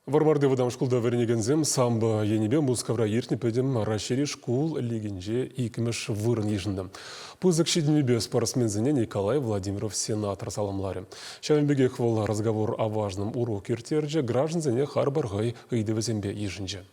Вӑрмарти вӑтам шкулта вӗренекенсем самбо енӗпе Мускавра иртнӗ Пӗтӗм Раҫҫейри шкул лигинче иккӗмӗш вырӑн йышӑннӑ. Пысӑк ҫитӗнӳпе спортсменсене Николай Владимиров сенатор саламларӗ. Ҫавӑн пекех вӑл «Разговор о важном» урок ирттерчӗ, граждансене харпӑр хӑй ыйтӑвӗсемпе йышӑнчӗ.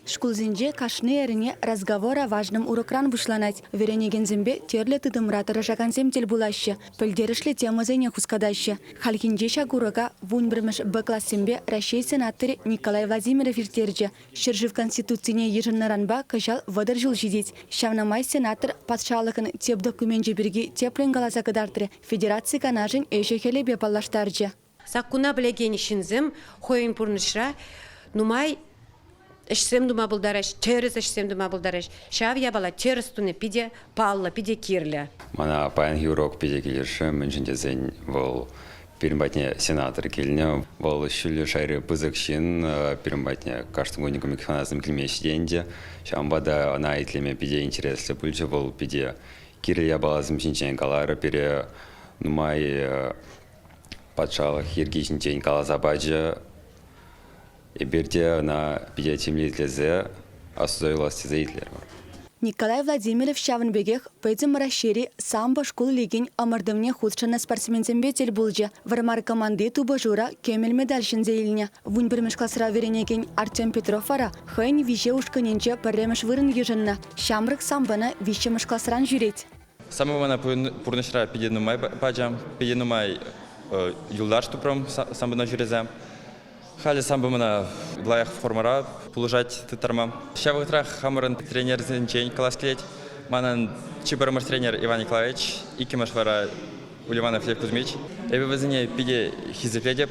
Шкулсенче кашни эрне «Разговор о важном» урокран пуҫланать. Вӗренекенсемпе тӗрлӗ тытӑмра тӑрӑшакансем тӗл пулаҫҫӗ, пӗлтерӗшлӗ темӑсене хускатаҫҫӗ. Хальхинче ҫак урока вунпӗрмӗш Б классемпе Раҫҫей сенаторӗ Николай Владимиров ирттерчӗ. Ҫӗршыв Конституцине йышӑннӑранпа кӑҫал 30 ҫул ҫитет. Ҫавна май сенатор патшалӑхӑн тӗп докуменчӗ пирки тӗплӗн каласа кӑтартрӗ, Федераци Канашӗн ӗҫӗ-хӗлӗпе паллаштарчӗ. Саккуна пӗлекен ҫынсем хӑйӗн пурнӑҫра нумай ӗҫсем тума пултараҫ, тӗрӗс ӗҫсем тума пултараҫ. Ҫав япала тӗрӗс туни питӗ паллӑ, питӗ кирлӗ. Мана паянхи урок питӗ килӗшрӗ, мӗншӗн тесен вӑл пирӗн патне сенатор килнӗ. Вӑл ҫӳллӗ шайри пысӑк ҫын, пирӗн патне кашни кун микрофонасем килмеҫҫӗ те ӗнтӗ. Ҫавӑнпа та ӑна итлеме питӗ интереслӗ пулчӗ. Вӑл питӗ кирлӗ япаласем ҫинчен каларӗ пире, нумай патшалӑх йӗрки ҫинчен каласа пачӗ. Эпир те ӑна питӗ тимлӗ итлесе, астуса юлас тесе итлерӗмӗр. Николай Владимиров ҫавӑн пекех Пӗтӗм Раҫҫейри самбо шкул лигин ӑмӑртӑвне хутшӑннӑ спортсменсемпе тӗл пулчӗ. Вӑрмар команди тупӑшура кӗмӗл медаль ҫӗнсе илнӗ. Вунпӗрмӗш класра вӗренекен Артем Петров вара хӑйӗн виҫе ушкӑнӗнче пӗрремӗш вырӑн йышӑннӑ. Ҫамрӑк самбӑна виҫҫӗмӗш класран ҫӳрет. Самбо мана пурнӑҫра питӗ нумай пачӗ, питӗ нумай юлташ тупрӑм самбона ҫӳресе. Халӗ самбо мана лайӑх формӑра пулӑшать тыттарма. Ҫав вӑхӑтрах хамӑрӑн тренерсенчен калас килет. Манӑн чи пӗрремӗш тренер Иван Николаевич, иккӗмӗш вара Ульянов Лев Кузьмич. Эпӗ вӗсене питӗ хисеплетӗп.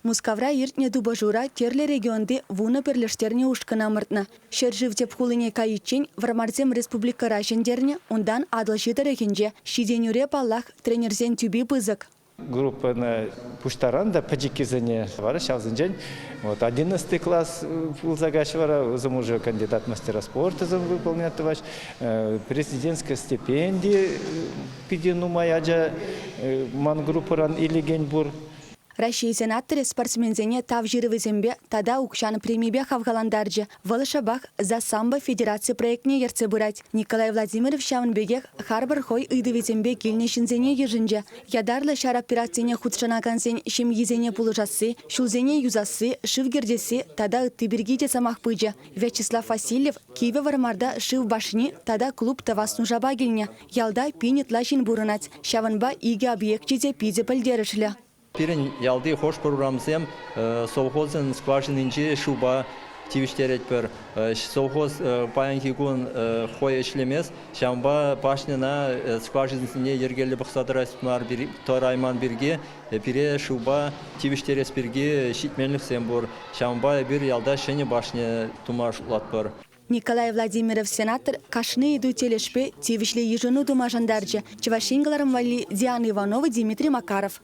Мускавра иртнӗ тупӑшура тӗрлӗ регионти вунӑ пӗрлештернӗ ушкӑн ӑмӑртнӑ. Ҫӗршыв тӗп хулине кайиччен Вӑрмарсем республикӑра ҫӗнтернӗ, унтан Атӑлҫи тӑрӑхӗнче. Ҫитӗнӳре, паллах, тренерсен тӳпи пысӑк. Группӑна пуҫтаран та пӗчӗккисене вара ҫавсенчен вот 11 класс пулса каҫ вара вӗсем уже кандидат мастера спорта выполнять тӑваҫ. Президентская стипенди питӗ нумай ача ман группӑран илекен пур. Раҫҫей сенаторӗ спортсменсене тав ҫырӑвӗсемпе тата укҫан премипе хавхалантарчӗ. Вӑл шӑпах «За самбо» федераци проектне ертсе пырать. Николай Владимиров ҫавӑн пекех харпӑр хӑй ыйтӑвӗсемпе килнӗ ҫынсене йышӑнчӗ. Ятарлӑ ҫар операцине хутшӑнакансен ҫемйисене пулӑшасси, ҫулсене юсасси, шыв кӗртесси тата ытти пирки те сӑмах пычӗ. Вячеслав Васильев Кивӗ Вӑрмарта шыв башни тата клуб тӑвас нушапа килнӗ. Ялта пин ытла ҫын пурӑнать. Ҫавӑнпа икӗ объекчӗ те питӗ пӗлтерӗшлӗ. Пирӗн ялти хӑш-пӗр урамсем совхозӑн скважининчи шывпа тивӗҫтеретпӗр. Совхоз паянхи кун хӑй ӗҫлемест, ҫавӑнпа башньӑна скважинӑсене йӗркеллӗ пӑхса тӑрайман пирки пире шывпа тивӗҫтерес пирки ҫитменлӗхсем пур. Ҫавӑнпа эпир ялта ҫӗнӗ башня тума шутлатпӑр. Николай Владимиров сенатор кашни ыйту тӗлӗшпе тивӗҫлӗ йышӑну тума шантарчӗ. Чӑваш Ен кӑларӑм валли Диана Иванова, Дмитрий Макаров.